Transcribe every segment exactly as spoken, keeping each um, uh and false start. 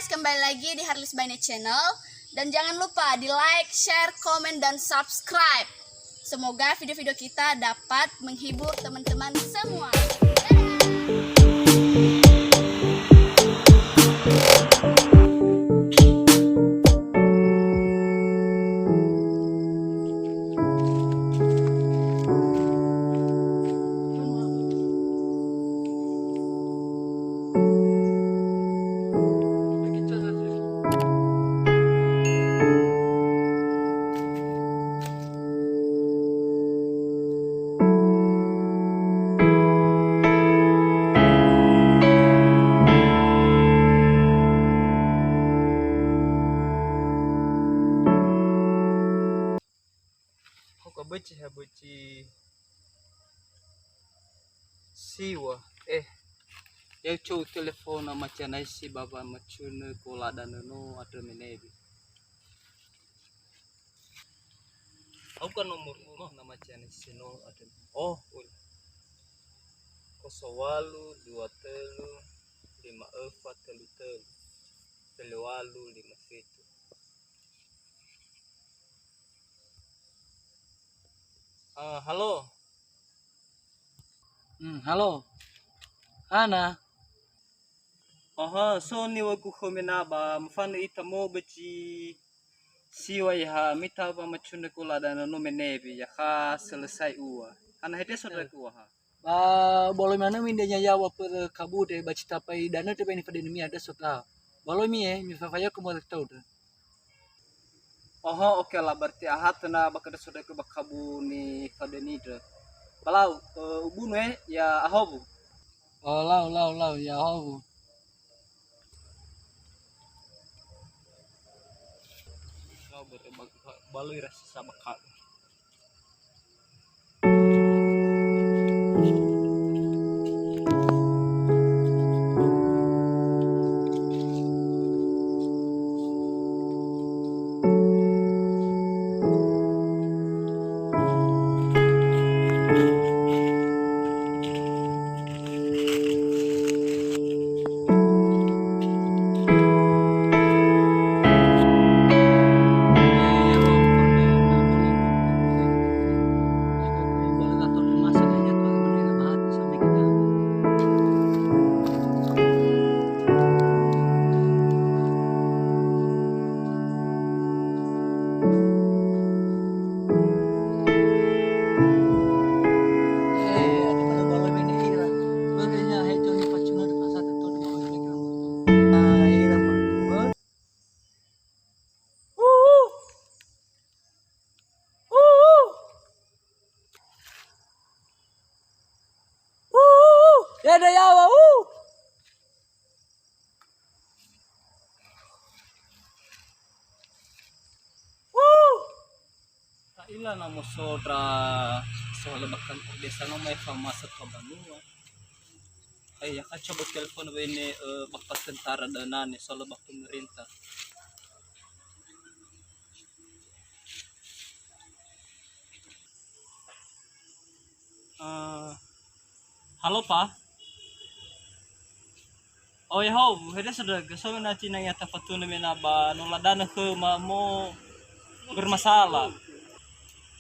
Kembali lagi di Harlis Baine Channel. Dan jangan lupa di like, share, komen, dan subscribe. Semoga video-video kita dapat menghibur teman-teman semua. Dadah! Hauka beci ha beci siwa. Eh, ya cou telefon ama Cianaisi ba wamacunö kolada nöno andrö menebi. Hauka nomor rumah nama Cianaisi no andrö. Oh, ul. Kosong walu dua telu lima empat telu telu telu walu lima fitu. Ah, halo. Hmm, halo. Hana? Oho, so niŵa'ögu khömi na ba mofanö ita mo beci siwa ha mita wamacunö kolada nöno menebi, ya kha selesai ua. Hana hede so ndra'ugö ua ha? Ba ubaloi manö mi ndre nyayaŵa pörö kabu ndre ba citapai danö ndre ba nifadenömi andrö so ta. Ubaloi mi e, mifafayaku mo tau ndrö. Oho, oke lah, berarti ahatö na ba kada so da'ö ba kabu nifadeni ndrö. Ba lau, eh, ubunu e, ya ahowu. Oh, lau, lau, lau, ya ahowu. Lau, ber-, ba-, ba-, baloi rasa sama kabu. Ede yaŵa, uh! Ta'ila na moso ndra sohalö ba kantor desa no mai famasa tua banua. Ai, ya ka coba telepon wene, eh, Bapak tentara döna ne sohalö ba pemerintah. Eh, halo, Pa. Oh, ya, ho, hede sodra, so na cina ya tafatunö mena ba no ladanö khöma mo bermasalah.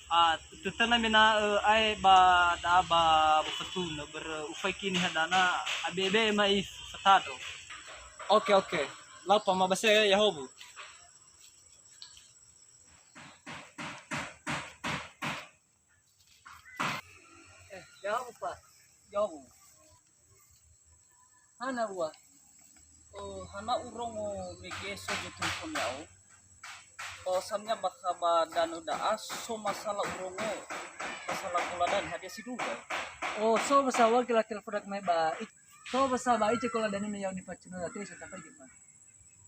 Ah, tötöna mena, eh, ae ba da ba bofatunö ber ufaikini hadana abebe mai fatado. Oke, oke. Lau, Pa, ma base ya hobu. Eh, yawo, Pa. Yawo. Hana ua? Oh, hana urongo mege so götun komiao. Oh, samia bakha ba danö da'a so masalah urongo. Masalah koladan hadia si duga? Oh, so masalah gela telepon dak mai ba. So masalah ba ice koladan me yau ni pacuna te sa tapai di, Pa.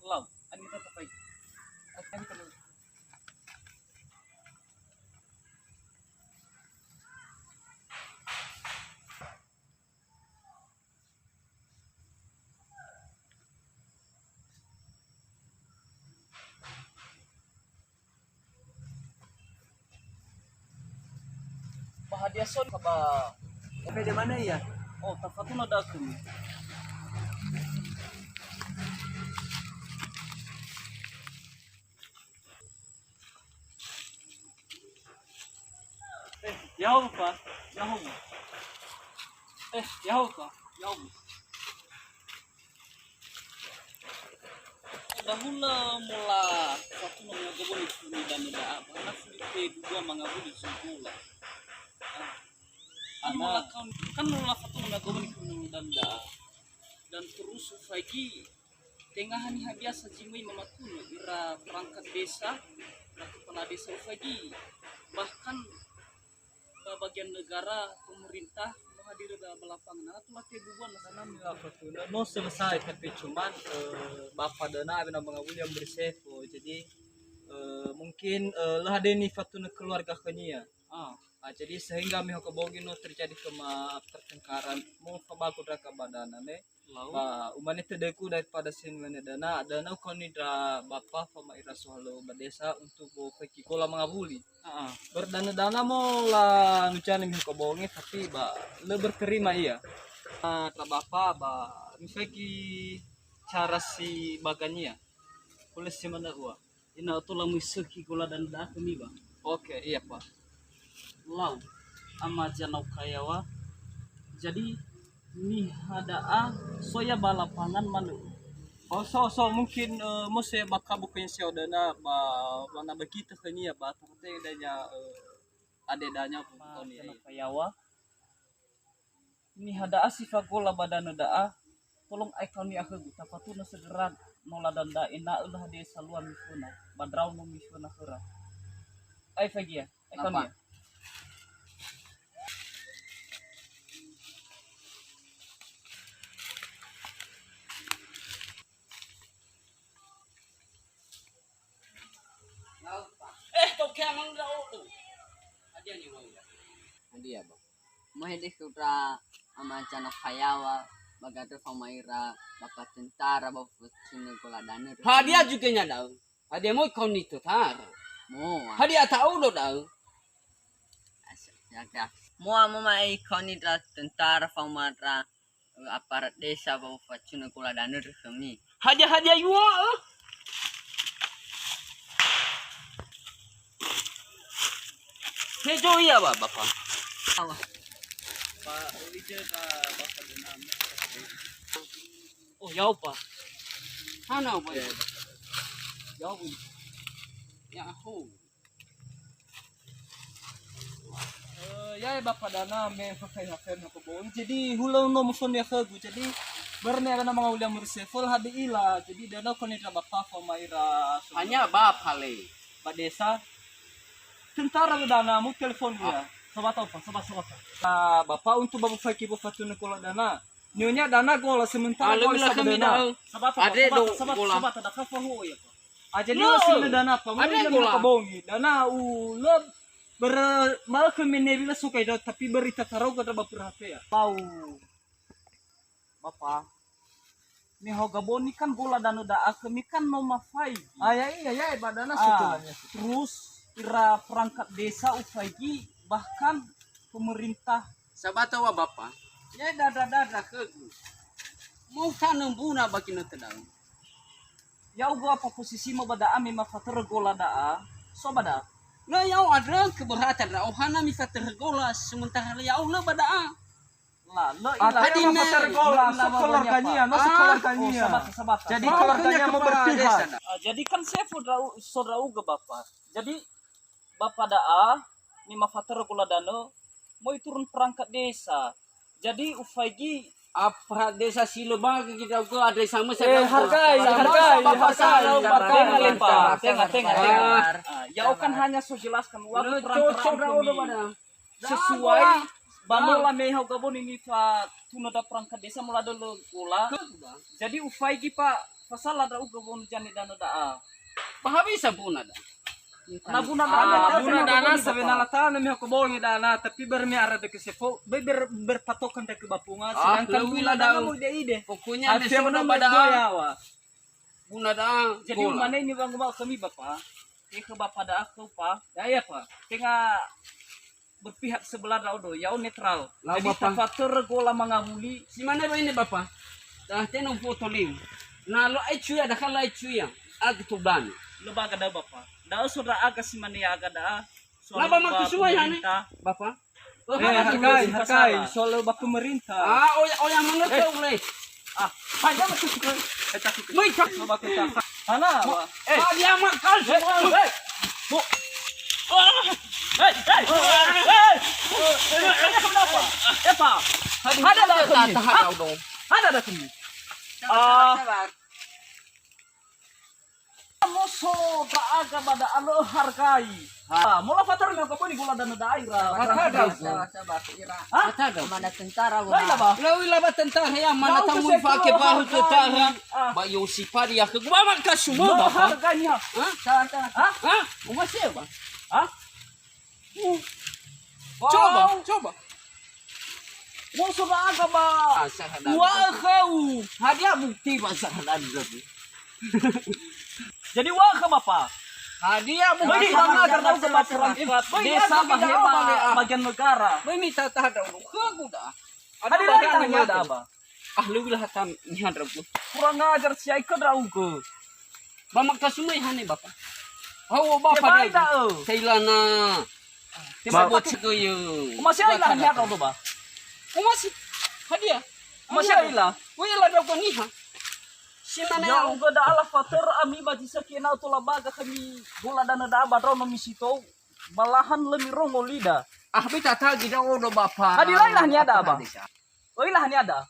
Lau, ani ta tapai. Ani ta Ba hadia so ba. Pede mana ia? Oh, tafatuna daku. Ya'ahowu, Pa. Ya'ahowu. Eh, ya'ahowu, Pa. Ya'ahowu. Ba hulö mola fatuna mengagoboni khömi danö da'a, ba na fuli tebubua mangawuli zugula. Ah, ana mola kaun-, kan mola fatuna mengagoboni khömi danö da'a. Dan terus ufaigi tenga haniha biasa zi möi mamatunö ira perangkat desa, ira kepala desa ufaigi. Bahkan ba bagian negara, pemerintah, no hadir ba, ba lapangan. Nah, tola tebubua na sana mila fatuna. No selesai, tapi cuman, eh, Bapa dana awena mengawuli yang bersefo. Jadi, eh, mungkin, eh, lö hadia ni fatuna keluarga khönia. Ah. Ah, jadi sehingga mehokö bongi no terjadi kema pertengkaran. Mo fabagu ndra ka ba dana ne. Lau. Ba, umane tödögu daripada sinulane dana, dana ukaoni ndra Bapa fama ira sohalö ba desa untuk bo feki gola mangawuli. Heeh. Berdanö-dana mo la nujane mihokö bongi, tapi ba lö berterima ia. Ah, ndra Bapa ba mifeki cara si bagania. Hulö si manö ua. Ena'ö tola möi sökhi gola danö da'a khömi ba. Oke, iya, Pa. Lau, Ama Zanao Kayawa. Jadi, niha da'a so ya ba lapangan manö. Oh, so, so, mungkin, eh, mo se ba kabu khönia si odöna ba, ba na begitu khönia ba, tengah-tengah danya, eh, ade danya Ama Zanao Kayawa. Niha da'a si fagola ba danö da'a, tolong ae kaoni akhögu, tafatunö segera nola danö da'a ena'ö lö hadia salua miföna, ba ndraono miföna khöra. Ae fagia, ae kaoni. Lapa. Eh, tokea mandraodo. Hadia niwa'öda? Hadia, Bapa? Mohe deh khöra Ama Zanao Kayawa, ba gato famaira Bapa tentara, ba fatunö gola danö. Hadia juga nya da'ö? Hadia mohe kaoni tentara? Moa. Hadia ta'udo da'ö? Moa, moa ma'e kaoni ndra tentara famaira aparat desa ba ufatunö gola danö khömi. Hadia-hadia yua'ö? Hezo ia ba, Bapa? Awa. Ba, ije ba, Bapa, denam. Oh, ya'o, Pa. Hana, Bapa? Ya, ya. Ya'o, Bu. Ya, ho. Eh, ya, Bapa dana me fakai hafen aku boi. Jadi, hulö no muson ya khögu. Jadi, berne dana mangawuli amur sefol hadi ila. Jadi, dana koni ndra Bapa famaira. Hanya Bapa le. Ba desa. Tentara le dana mu telepon ya. Ah. Sabata apa? Sabata, sabata. Ah, Bapa untuk babu faki bu fatun kola dana. Nyonya dana gola sementara. Ah, gola lebih lah kami sabedena. Dah. Sabata, Adre sabata, do sabata, gola. Sabata, dah kafa ho ya, Pa. Ah, jadi no. Lo sini dana apa? Adre gola. Mungkin kebongi. Dana u le ber-, malah ke meneri lah suka itu, tapi berita taruh ke ada bapur H P ya. Pau. Bapa. Mehogaboni kan gola danö da'a khömi kan no mafai. Ah, ya, iya, ya, ba dana ah, setelahnya. Terus ira perangkat desa ufaigi bahkan pemerintah. Sabata wa Bapa. Ya, dada-dada khögu. Mau tanö mbuna ba kinö tedau. Ya'ugö apa posisimu ba da'a me mafatörö gola da'a? So ba da'a. Lö ya'o andrö keberatan ndra'o hana mifatörö gola, sementara lö ya'o lö ba da'a. La, lö ila. Ate me mafatörö gola, so keluargania, no so keluargania. Oh, sabata, sabata. Jadi keluarganya mau berpihak. Ah, jadi kan saya so ndra'u-, so ndra'ugö Bapa. Jadi Bapa da'a, ni mafatörö gola danö, moi turun perangkat desa. Jadi ufaigi apa desa si lö ba kita ke ada sama. Eh, hargai, hargai, hargai. Tenga lepa, tenga, tenga, tenga. Ah, ya'o kan hanya so jelaskan waktu perangkat kami. Sesuai ba no la mehau gabon ini fa tuna da perangkat desa mula dolo gola. Jadi ufaigi, Pa, fasala ndra'ugö wonu jane danö da'a. Ba ha bisa buna da. Na buna dana, ah, buna dana sabe na la tanö mehau gabon dana, tapi ber me ara deke sefo, be ber, berpatokan deke bapunga, ah, sedangkan lebih buna la dana da'ö. Mau ide-ide. Pokoknya me sona ba da'a. Buna da'a. Jadi umane ini bang mau kami Bapa. Ke Bapa da'a ke Pa. Ya, ya, Pa. Tenga berpihak sebelah ndra'odo, ya'o netral. Jadi tafatörö gola mangawuli. Si mane ba ini Bapa? Dah tenong foto lim. Na lo ai cuya, dah kan lo ai cuya. Ag tuban. Lö ba aga da'ö Bapa. Da'ö so ndra'aga si mane aga da'a. Na ba makusua ya ne? Bapa. Eh, hargai, hargai, soal ba pemerintah. Ah, oya, oya mana kau le? Ah, panjang tu. Eh, tak. Mai tak. Coba kita. Hana, Wa? Eh, dia makan semua. Eh, Bu. Ah. Eh, eh, eh, eh. Eh, kenapa? Eh, Pak. Ada dah kami. Ada dah kami. Ah. Moso ndra'aga ba da'a lö hargai. Ha, mola fatar me ka böni gola danö da'a ira. Fatar. Sabar, sabar, ira. Ha? Fatar. Mana tentara, laila ba? Laila ba tentara ya, mana tamu fake baru tentara. Ah. Ba yo sipadi ya ke gua maka semua, Bapak. Hargai niha. Ha? Salah, salah. Ha? Ha? Uma siapa? Ha? Coba, coba. Moso ndra'aga ba. Ah, sahadan. Uwa'ö khöu. Hadia bukti ba sahadan tadi? Jadi uwa'ö khö Bapa. Hadia bukti? Böi kurang ajar ndra'ugö ba perangkat desa ba heba bagian negara. Böi mitataha ndra'ugö. Khögu da. Hadia lö ita niha da, Ba? Ah, lö wilaha ta niha ndra'ugö. Kurang ajar, si'ai kö ndra'ugö. Ba makasumai hane, Bapa. Hau, Bapa, tebai da'ö. Teilana. Tebai. Ba bocegö yö. Umasi ila niha ndra'ugö, Ba? Umasi. Hadia? Umasi ila. Ui ila ndra'ugö niha. Simane ya'ugö da'a lafatör ami ba zi sökhi ena'ö tola baga khömi gola danö da'a ba ndraono misitou. Malahan lö mirongo lida. Ah, böi tatagi ndra'ugö, Bapa. Hadia lö ila niha da, Ba? Oi, ila niha da.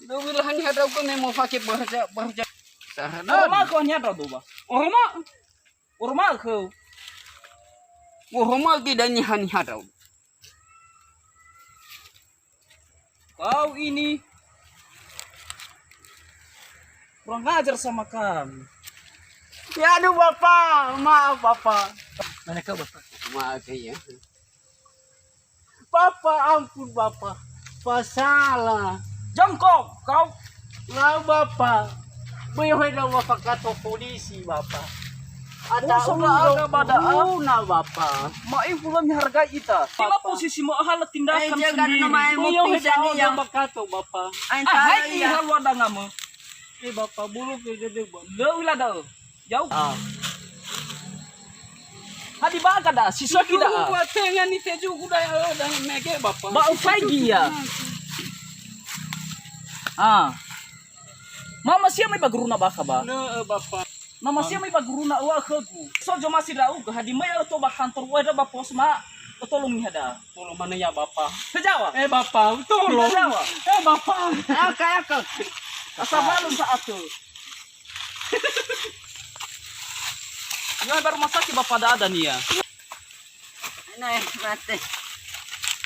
Dua wilaha niha ndra'ugö me mofake bahasa, bahasa. Oroma khö niha ndra'ugö, Ba? Oroma. Oroma khö. Oroma göi da niha niha ndra'ugö. Kau ini kurang ajar sama kami. Ya, aduh, Bapak. Maaf, Bapak. Mana kau, Bapak? Maaf, ya. Bapa, ampun, Bapa. Fasala. Jongkok, kau. Lau, Bapa. Böi ohe ndra'ugö fakato polisi, Bapa. Atau ndra'aga ba da'a, Bapa. Ma'ifu lö mihargai ita. Bapa. Posisi mo ahala tindakan sendiri. Böi ohe ndra'ugö fakato, Bapa. Hai, iha lua dangamö. Eh, Bapa, bulu ke gede, Bapa. Lö ila da'ö. Ya'ugö. Ah. Hadia ba aga da, si sökhi da'a. Wa tenga ni teju kuda ya, da mege, Bapa. Ba ufaigi ya. Ah. Mama sia mai ba guruna bakha, Ba? Nö, Bapa. Mama sia mai ba guruna, uwa'ö khögu. So zomasi ndra'ugö, hadia möi öto ba kantor, uwa'ö ba pos ma, ötolong niha da. Tolong mana ya, Bapa? Sejawa? Eh, Bapa, tolong. Sejawa? Eh, Bapa. Aka, aka. Asa balun sa'atö. Ya'o ba rumah sakit Bapa da'ada nia. Nah, mate.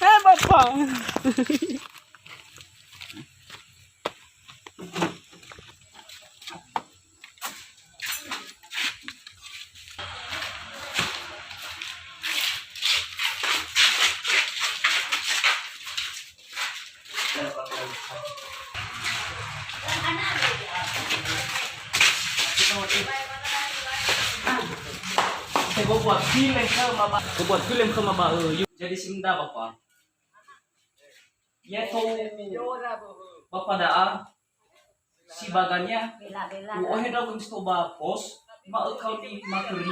Eh, Bapa. Buat film khöma ba, buat film khöma ba, eh, jadi simda Bapa. Ya to, Bapa da'a, si bagania, u'ohe ndra'ugö misto ba pos, ma ökau ni materi,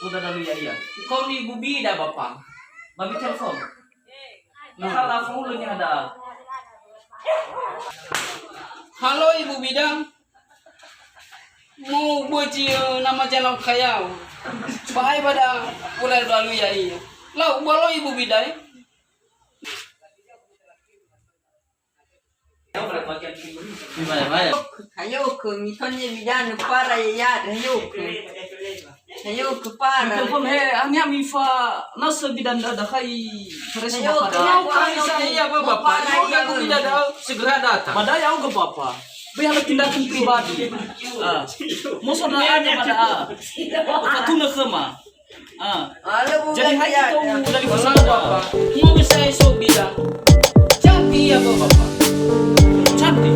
uda dalu ya iya. Kau ni bubida, Bapa. Ba mi telepon. Nah, hala fulu ni ada. Halo, Ibu Bidan. Mau boji, eh, nama jalan kayau. Ba ai bada pula dalu ya iya. Lau, balo Ibu Bidan. Hayo ke, mitonye bidanu para ya, hayo ke. Hayo ke para. Telepon, he, hanya mifa nasa bidan dada kai. Hayo ke, mau kai saya, Bapak. Mau bidan segera datang. Pada ya, oke, Bapak. Beri hal tindakan pribadi. Ah. Mau saudara ada pada, ah. Fatuna kema. Ah. Jadi hai kita dari pesawat, Bapak. Mau bisa esok bilang. Cantik ya, Bapak. Cantik.